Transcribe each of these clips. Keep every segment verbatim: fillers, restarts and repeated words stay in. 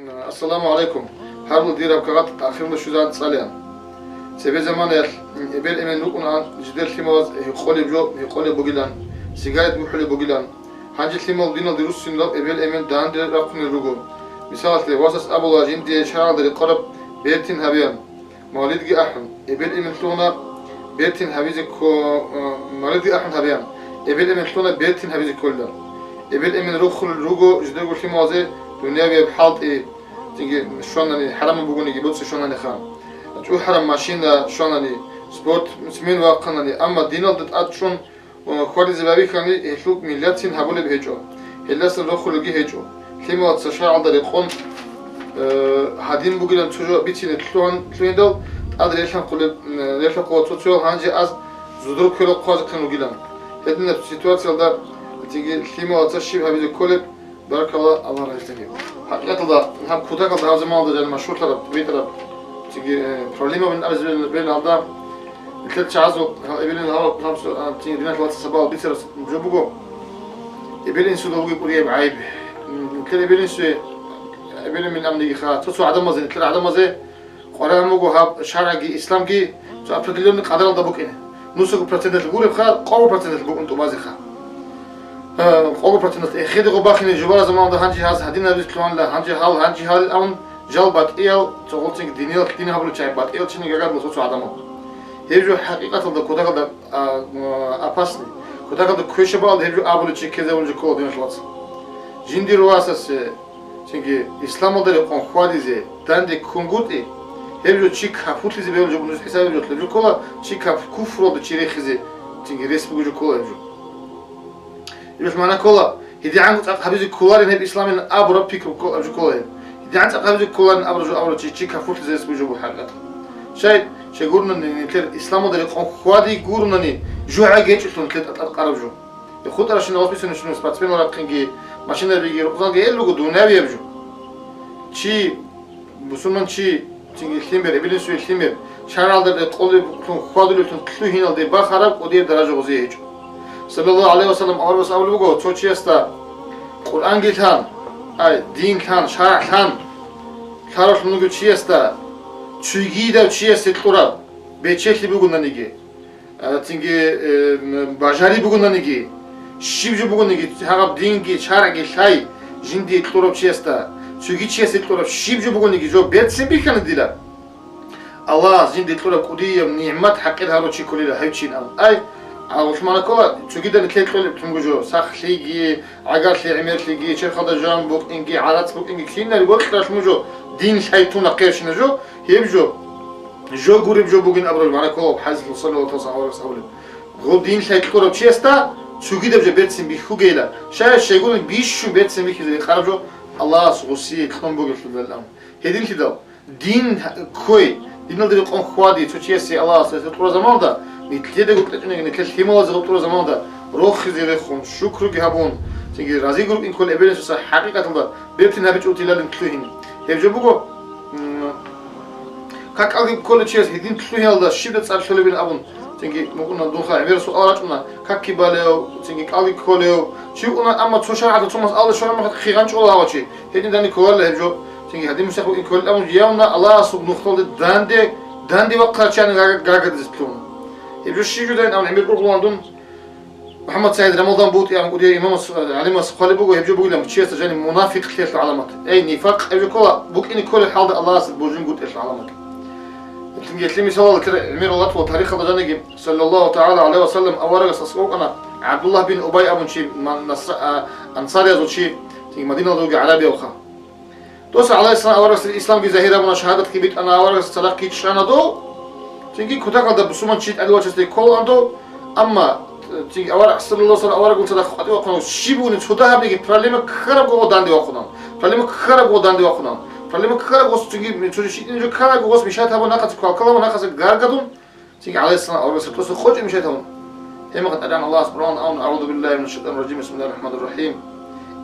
Ассаламу гӀалайкум. Гьарулъ дир гьаб кагъат ахиралда щвезегӀан цӀалеян. Цебе заманаялъ эбел-эмен рукӀунаан, жидер лъималаз гьекъолеб жо гьекъолеб бугилан, сигарет бухӀулеб бугилан. Гьанже лъимал диналде руссинал эбел-эмен данде рахъунел руго. Мисалалъе, васас абула жиндие шаргӀалда рекъараб бертин гьабеян. Мавлидги ахӀун, эбел-эмен лъугьуна бертин гьабизе кко-, э, мавлидги ахӀун гьабеян, эбел-эмен лъугьуна бертин гьабизе кколилан. Эбел-эмен рохулел руго жидерго лъималазе дунявияб хӀалтӀи, цинги щванани, хӀарамаб бугониги боцӀи щвананиха, чӀухӀараб машина щванани, спортсмен вахъанани, амма диналда тӀад чӀун хьвадизе байбихьани, гьелъул миллатцин гьабулеб гьечӀо, гьелдасан рохулелги гьечӀо. Лъималаца шаргӀалда рекъон, э, гьадин бугилан цо жо бицине лъугьан-, лъугьиндал, тӀад релъанхъулеб, э, релъанхъула цо-цоял гьанже аз зодор кверал хъвазехъин ругилан. Гьединаб ситуациялда цинги лъималаца щиб гьабизе кколеб, Баркалла, Аллагь разилъаги. ХӀакъикъаталда, гьаб кутакалда гьаб заманалда жаниб машгьурлъараб, битӀараб, цинги, э, проблемабин абизе бел-, белалда, нилъер чагӀазул гьал эбелин гьал гьабсу-, а, цинги диналъ вацасабал бицарас жо буго. Эбел-инсуда бугеб кӀудияб гӀайиб. М, нилъер эбел-инсуе, эбел-эмен амнигиха, цо-цо гӀадамазе, нилъер гӀадамазе КъваригӀун буго гьаб шаргӀги исламги цо определённый къадаралда букӀине. Нусаго проценталъ гуребха, къого проценталъ букӀун тӀубазеха. Э, къого проценталъ эхедего бахине жубара заманалда гьанже гьаз гьадинабизе лъугьанила, гьанже гьал, гьанже гьал абун жал батӀиял, цо гъолцинги диниял, дин гьабулел чагӀи батӀиял чини гагадла цо-цо гӀадамал. Гьеб жо хӀакъикъаталда кутакалда, а, а, опасный. Кутакалда квешаб бакӀалда гьеб жо абулев чи ккезабулеб жо ккола диналъ вац. Жиндир васасе, Цинги исламалда рекъон хьвадизе данде ккунгутӀи, гьеб жо чи капурлъизе бегьулеб жо бугун хӀисаб гьеб жо, гьеб жо ккола, чи кап-, куфралда чи рехизе, цинги рес бугеб жо ккола гьеб жо. Гьеб жо магӀна ккола, гьедигӀанго цӀакъ гьабизе кколарин гьеб исламилан абураб пикру ккола, гьеб жо ккола гьеб. ГьедигӀан цӀакъ гьабизе кколарин абураб жо абурав чи, чи капурлъизе рес бугеб жо буго хӀакъикъаталда. Щай, щай гурунани нилъер исламалда рекъон хьвади гурунани, жо гьайги гьечӀолъун нилъер тӀатӀар къараб жо. ХутӀаращинал васбисанищинал спортсменал рахъинги, машинабиги, рукъзалги гьел руго дунявияб жо. Чи, бусурман чи, цинги лъимер, эбелинсуе лъимер, шаргӀалда рекъолеблъун, хьвадулеблъун лъугьиналде бахараб кӀудияб даража гъозие гьечӀо. Саллаллагьу гӀалайгьи ва саллам аварагас абулеб буго, цо чиясда Къуръанги лъан, ай, дин лъан, шаргӀ лъан, лъаравлъун вугев чиясда, цогидав чиясе кьураб бечелъи бугонаниги, а, цинги, э, м, бажари бугонаниги, щиб жо бугониги, гьаб динги шаргӀги лъай, жиндие кьурав чиясда, цоги чиясе кьураб щиб жо бугониги, жо берцин бихьана дила. Аллагьас жинде кьураб кӀудияб нигӀмат хӀакъир гьарав чи кколила гьев чин абун. Ай, а, гьелъ магӀна ккола, цогидал нилъее кьолеб тунго жо, сахлъиги, гӀагарлъи гӀемерлъиги, черхалда жан букӀинги, гӀарац букӀинги, кинари бокьаралъ мужо, дин лъай тун нахъе щина жо, гьеб жо, жо гуреб жо бугин абураб магӀна ккола, хӀадисалъул саллаллагьу гӀалайгьи ва саллам аварагас абулеб. Гъо дин лъай кьурав чиясда цогидаб жо берцин бихьугейила, щай щайгурелъул бищун берцин бихьизе рекъараб жо Аллагьас гъосие кьун бугелъулалан. Гьединлъидал, дин ккой, диналда рекъон хьвади цо чиясе Аллагьас гьесда кьураб заманалда, нилъедаго кьечӀониги, нилъер лъималазе гьеб кьураб заманалда, рохизе рехун, шукруги гьабун, цинги разиги рукӀин кколеб эбелинсуца хӀакъикъаталда берцин гьабичӀого тилалин лъугьин. Гьеб жо буго, м, как кӀалги кколев чияс гьедин лъугьиналда щибда цӀар лъолебин абун, цинги мукӀуна дунха гӀемер суал рачӀуна, какги балев, цинги кӀалги кколев чи вукӀуна, амма цо шаргӀалда цо масъалаялда щвараб мехалъ хъигъан чӀола гьав чи. Гьедин данде кколарила гьеб жо, цинги гьадин мусахъ букӀин кколел абун явна Аллагьасул нухлалде данде, данде вахъарачани гага-, гагадизе лъугьуна. Гьеб жо щиб жо дайин абун гӀемер ургъулан дун, МухӀаммад СагӀид Рамазан БутӀи абун кӀудияв имамас, гӀалимас хъвалеб буго, гьеб жо бугилан чиясда жаниб мунапикълъиялъул гӀаламат. Эй, нифакъ гьеб жо ккола, букӀине кколеб хӀалда Аллагьасда божунгутӀиялъул гӀаламат. Гьелъин гьелъие мисалал гьатӀира гӀемерал ратула тарихалда жаниги, саллаллагьу тагӀала гӀалайгьи ва саллам, аварагас аскӀов вукӀана ГӀабдуллагь бин Убай абун чи, ма-, насра-, а, ансариязул чи, цинги Мадиналда вугев гӀарабиявха. Дос гӀалайгьиссалам аварагасда исламги загьир гьабуна, шагьадатги битӀана, аварагасда цадахъги чӀана дов. Цинги кутакалда бусурманчи тӀаде вачасде кколаан дов. Амма, цинги авараг, саллаллагьу гӀалайгьи ва саллам, аварагул цадахъ къватӀив вахъуна, щиб бугони цо дагьабниги проблема ккарабго данде вахъуна. Проблема ккарабго данде вахъуна. Проблема ккарабго цинги цо жо щитӀине жо ккарабго гъос мешать гьабун нахъаца квалквал гьабун нахъаца гаргадун. Цинги гӀалайгьиссалам аварагасда тӀаса къочӀи мешать гьабун. Гьеб мехалъ ТӀадегӀан Аллагьас Къуръан абун, «АгӀузу биллагьи минаш шайтанир ражим, бисмиллагьир рахӀманир рахӀим.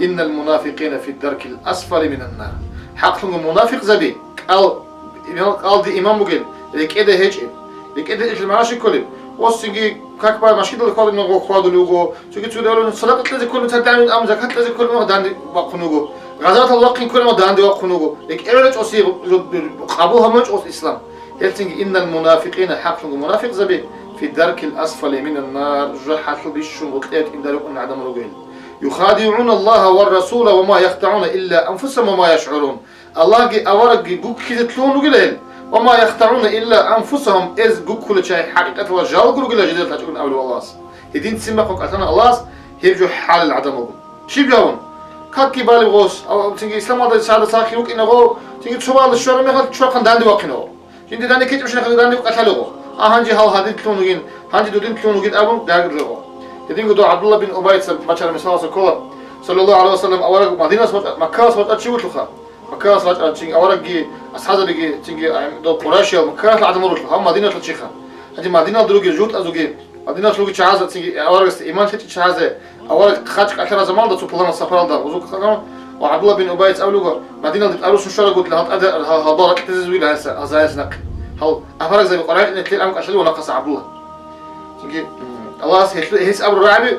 Иннал мунафикъина фид даркил асфали минан нар». ХӀакълъунго мунафикъзаби кӀал-, иман, кӀалди иман бугел, рекӀеда гьечӀеб. РекӀеда гьечӀел магӀна щиб кколеб? Ос цинги как ба машгидалда хьвадулев вуго, хьвадулев вуго, цоги цо давлан садакъа кьезе кколеб, цадагӀан амма закат кьезе кколеб, данде бахъун вуго. Гъазаватал вахъин кколеб данде вахъун вуго. РекӀелъ рачӀоси къабул гьабун рачӀос ислам. Гьелцинги иннал мунафикъина, хӀакълъунго мунафикъзаби, фи даркил асфали минан нар, жужахӀалъул бищун гъоркье тӀиндар рукӀун гӀадамал ругел. ЮхадигӀуна Аллагьа ва расула ва ма яхдагӀуна илла анфусагьум ва ма яшгӀурун. Аллагьги аварагги гуккизе лъугьун ругила гьел. Ва ма яхдагӀуна илла анфусагьум, эз гуккулел чагӀи хӀакъикъаталда жалго ругила жидер лъачӀогун абулеб Аллагьас. Гьедин цин бахъун кӀалъана Аллагьас гьеб жо хӀалел гӀадамалгун. Щиб жавун? Какги балеб гъос, ав-, цинги исламалда цадаса ахир вукӀинагъо, цинги цо балда щвараб мехалъ чвахъан данде вахъинагъо. Жинди данде ккечӀебщинахъе данде кӀалъалего. А гьанже гьал гьадин лъугьун вугин, гьанже дудин лъугьун вугин абун дагьрулего. Гьединго дов ГӀабдулла бин Убайца бачараб мисалалъа ккола, саллаллагьу гӀалайгьи ва саллам, авараг Мадиналъ вачӀа-, Маккалъ вачӀарав чи вугелъулха. Маккалъ вачӀарав чи аварагги асхӀабзабиги цинги, ам, дол Къурайшиял Маккалъ гӀадамал рулъу, гьав Мадиналъул чиха. Гьанже Мадиналда ругел журтӀазулги, Мадиналъулги чагӀазда цинги аварагасда иман лъечӀел чагӀазе авараг хъачӀ кӀалъараб заманалда цо пуланаб сапаралда гъузул ккана ва ГӀабдулла бин Убайица абулего, Мадиналде тӀадвуссун щварагутла гьал тӀаде гьал, гьал баракьизе вугила гьесда, гьал загьирлъи нахъе. Гьал аварагзаби къваригӀунеблъи ам кӀалъалев ва нахъасан ГӀабдулла. Цинги, м, Аллагьас гьелъу-, гьес абураб рагӀаби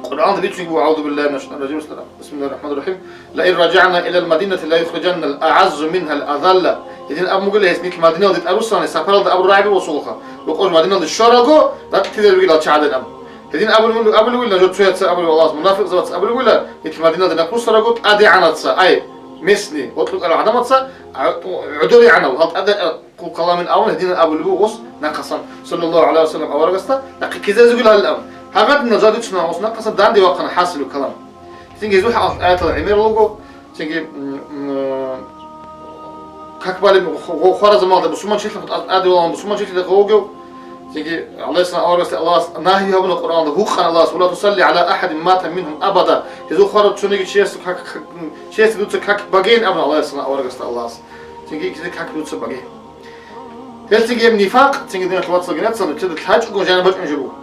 Къуръаналда бицунги буго, АгӀузу биллагьи минаш шайтӀанир ражим, бисмиллагьир рахӀманир рахӀим. «Лаин ражагӀна илал Мадинати лаюхриджаннал аъаззу мингьал азалла». Гьедин абун бугила гьес, нилъ Мадиналде тӀадвуссани, сапаралда абураб рагӀаби босулаха, рокъов Мадиналде щваралго, ракьлъизарулел чагӀадан абун. Гьедин абулеб-, абулеб бугила жо цояца абулеб, Аллагьас мунафикъзабаца абулеб бугила, нилъ Мадиналде нахъ руссаралго, тӀадегӀанаца, ай, местный, гъоркье кӀалъал гӀадамаца, а, гӀодорегӀанав, гьал тӀаде-, Хъул каламин абун, гьединан абулеб буго ус нахъасан, саллаллагьу гӀалайгьи ва саллам, аварагасда нахъе ккезазе вугилан абун. Гьагадинал жал рицунан ус нахъасан данде вахъана хӀасилу калам. Цинги гьезул хӀакъалъулъ аятал гӀемерал руго, цинги, м, м, как балеб ху-, ху-, хвараб заманалда бусурманчилъун хутӀа-, тӀаде валагьун бусурманчилъидал вугев, цинги, гӀалайгьиссалам, аварагасда Аллагьас нагьи гьабуна Къуръаналда: «Гьукъан Аллагьас, ва ла тусалли гӀала ахӀадин мата мингьум абада». Гьезул хвараб цониги чиясул как, как, чиясда дуца как багейин абуна, гӀалайгьиссалам, аварагасда Аллагьас. Цинги кизе как дуца баге. Гьелцинги гьеб нифакъ, цинги, диналъул вацал, гьениб нилъеда лъачӀого жаниб бачӀунеб жо буго.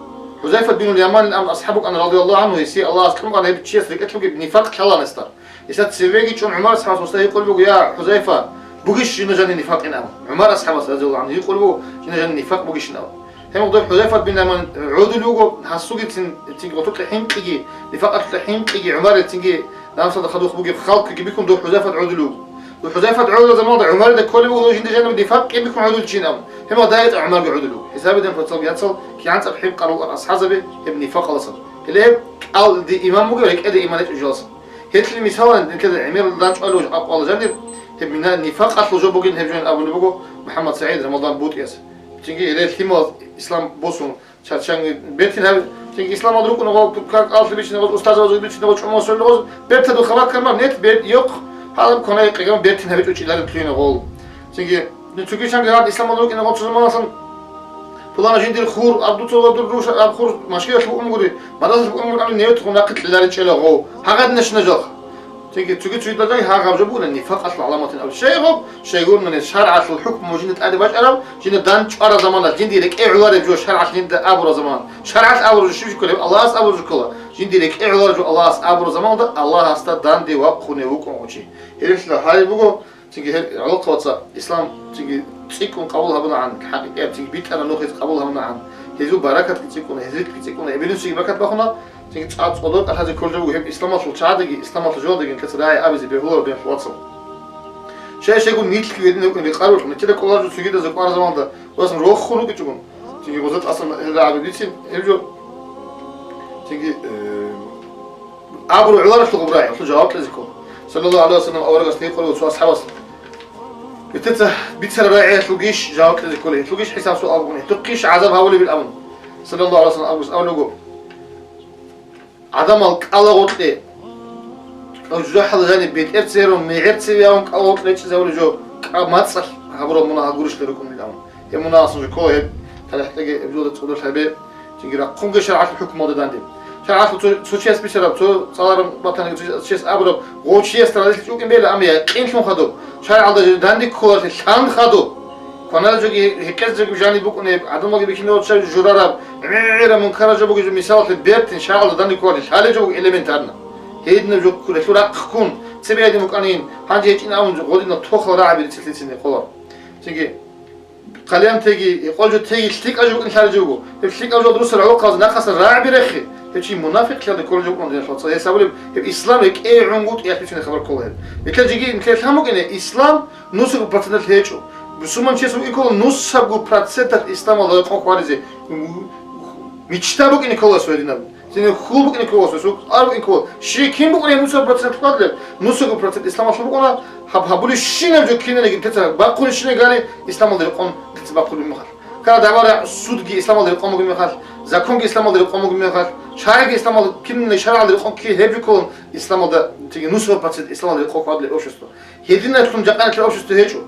ХӀузайфат бин Яманил абун асхӀаб вукӀана, радияллагьу гӀангьу, гьесие Аллагьас кьун кӀвана гьеб чияс рекӀелъ бугеб нифакъ лъалаан гьесда. Гьесда цевеги чӀун ГӀумар асхӀабас гьесда гьикъулеб буго: «Я, ХӀузайфа, бугищ жинда жаниб нифакъин?» абун. ГӀумар асхӀабас, радияллагьу гӀангьу, гьикъулеб буго, жинда жаниб нифакъ бугищин абун. Гьеб мехалъ ХӀузайфат бин Яман гӀодулев вуго, гьасулгицин, цинги гъотӀолъи хӀинкъиги, нифакъалъулъа хӀинкъиги, ГӀумарил цинги намусалда хадуб бугеб халкъги бихьун, дов ХӀузайфат гӀодулев вуго. Дов ХӀузайфат гӀодулел заманалда ГӀумарида кколеб буго жинда жаниб нифакъ бугеб бихьун гӀодулев чи абун. Гьеб мехалъ дагьичӀеб ГӀумарги гӀодулев вуго. ХӀисабидал, вацал, яцал, кигӀан цӀакъ хӀинкъарал рукӀарал асхӀабзаби гьеб нифакъалдасан. Гьеле гьеб кӀалдиб иман бугеб, рекӀелда иман гьечӀеб жоялдасан. Гьелъул мисалалъ нилъеда гӀемерал данчӀвалев жо-, акъвала жанир, гьеб мина-, нифакъалъул жо бугин гьеб жо абулеб буго МухӀаммад СагӀид Рамадан БутӀияс. Цинги гьеле лъимал ислам босун, чачанги бертин гьаб-, цинги исламалда рукӀуна гъо-, как алъи бичӀчӀина гъоз, устарзабазул бичӀчӀина гъоз, чӀумал сорли гъоз, бертадул хабар карман, нет, бер-, йохъ, гьалаб кванай къегаман бертин гьабичӀо чӀилареб лъугьина гъол. Цинги, ну, цоги чанги гьаб исламалда рукӀина гъоз цо заманалъан, пулана жиндир хур, аб дуца ва дур руш, аб хур машгиялъ букӀун гури, мадрасалъ букӀун гури, амин, нетухъун нахъе кьеларичӀела гъов. Гьагадиналщина жалха. Цинги цоги цоги дагай гьагъаб жо бугила нифакъалъул гӀаламатин абу. Щайгъуб, щайгурунани шаргӀалъул хӀукму жинда тӀаде бачӀараб, жинда дандчӀвараб заманалъ, жинди рекӀе гӀолареб жо шаргӀалъ жинда абураб заман. ШаргӀалъ абураб жо щиб жо кколеб? Аллагьас абураб жо ккола. Жинди рекӀе гӀолареб жо Аллагьас абураб заманалда Аллагьасда данде вахъунев вукӀун гъов чи. Гьелъ гьариб буго, цинги гьеб гӀолохъабаца ислам цинги цӀикӀкӀун къабул гьабунагӀан, хӀакъикъат цинги битӀараб нух гьез къабул гьабунагӀан, гьезул баракатги цӀикӀкӀуна, гьез ризкъги цӀикӀкӀуна, эбелусиги баракат бахуна, цинги цӀа-, цӀодор кӀалъазе кколеб буго гьеб исламалъул чагӀадаги, исламалъул жоялдаги нилъеца рагӀи абизе бегьуларо, диналъул вацал. Щай-щайгун нилъги гьединаб букӀин рекъарулъ, нилъеда кӀолареб жо цогидазда кӀвараб заманалда, гъозасан рохун рукӀичӀогун, цинги гъоза тӀасан гьел рагӀаби бицин, гьеб жо, цинги, э, Абураб гӀоларелъул гъоб рагӀи, гьелъул жаваб кьезе ккола. Саллаллагьу гӀалайгьи ва саллам аварагас гьикъулев цо асхӀабас: «Гьелъеца бицараб рагӀиялъулгищ жаваб кьезе кколеб, гьелъулгищ хӀисаб-суал букӀунеб, гьелъухъищ гӀазаб гьабулеб?» абун. Саллаллагьу гӀалайгьи ва саллам аварагас абулеб буго: «ГӀадамал кӀалагъоркье, жужахӀалда жаниб бетӀер церун, мегӀер цеве гьавун кӀалагъоркье речӀчӀизавулеб жо, кӀа-, мацӀалъ гьабураб мунагьал гурищали рукӀунел», абун. Гьеб мунагьалдасан жо ккола гьеб, талихӀ кьеги, гьеб жоялда цӀодорлъи гьабе, цинги рахъунги шаргӀалъул хӀукмуялда данде. ШаргӀалъ цо, цо чияс бицараб, цо цӀалараб батаниги цо чияс абураб, гъов чиясда разилъичӀеб букӀин бегьила, амма якъинлъун хадуб, шаргӀалда жо данде кколалъе лъан хадуб. Кваналъ жоги, гьекъезеги жаниб букӀунеб, гӀадамалги бихьиналъ журараб, гӀемераб мункарал жо бугеб жо, мисалалъе, бертин шаргӀалда данде кколалъе лъалеб жо буго элементарно. Гьединаб жо кколелъул рахъ ккун, цебе гьедин букӀанин, гьанже гьечӀин абун, гъодинал тохал рагӀаби рецеплъицин рекъолар. Цинги къалъан теги, гьекъолеб жо теги лъикӀаб жо букӀин лъалеб жо буго. Гьеб лъикӀаб жо русал гӀолохъабазе нахъасан рагӀаби рехе. Гьев чи мунафикълъиялда кколеб жо букӀуна, диналъул вацал. Гьеб сабаблъи гьеб исламалда кӀиабилеб гӀунгутӀиялъ бицунеб хабар ккола гьеб. Нилъер жеги, нилъер лъан букӀине, ислам нусабго проценталъ гьечӀо. Бусурманчиясул иккола нусабго проценталъ исламалда рекъон хваризе. Мечта букӀине ккола гьесул гьединаб. Цинги хьул букӀине ккола гьесул, ар букӀине ккола. Щай, кин букӀунеб нусабго процент хвадлъи? Нусабго процент исламалъул букӀуна, гьаб гьабулебщинаб жо кинабниги нилъеца бахъулебщинаб гьали, исламалда рекъон нилъеца бахъулеб мехалъ. Кара давара судги исламалда рекъон бугеб мехалъ, законги исламалда рекъон бугеб мехалъ, шаргӀги исламалда, кинабниги шаргӀалда рекъон ккей гьеб жо кколин исламалда, цинги нусабго процент исламалда рекъон хвадлъи общество. Гьединалъун жакъа нилъер общество гьечӀо.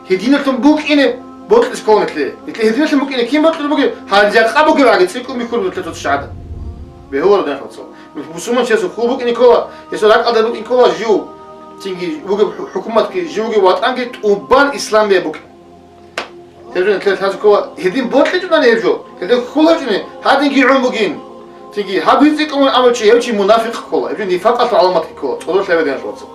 Гьединалъун букӀине бокьулеб ккола нилъее. Нилъее гьединалъун букӀине кин бокьулеб бугеб? Гьанже жакъа бугеб гӀаги цӀикӀкӀун бихьулеб нилъер цо-цо чагӀазда. Бегьуларо, диналъул вацал. Мусулманчиясул хьул букӀине ккола, гьесул ракӀалда букӀине ккола жив, цинги вугеб хӀу-, хӀукуматги, жив вугев ватӀанги тӀубан исламияб букӀин. Гьеб жо нилъеда лъазе ккола, гьедин бокьичӀони гьеб жо, гьелде хьул гьечӀони, гьадинги гӀун бугин. Цинги гьаб гьицӀикӀун абурав чи, гьев чи мунафикъ ккола, гьев чи нифакъалъул гӀаламатги ккола, цӀодорлъи гьабе, диналъул вацал.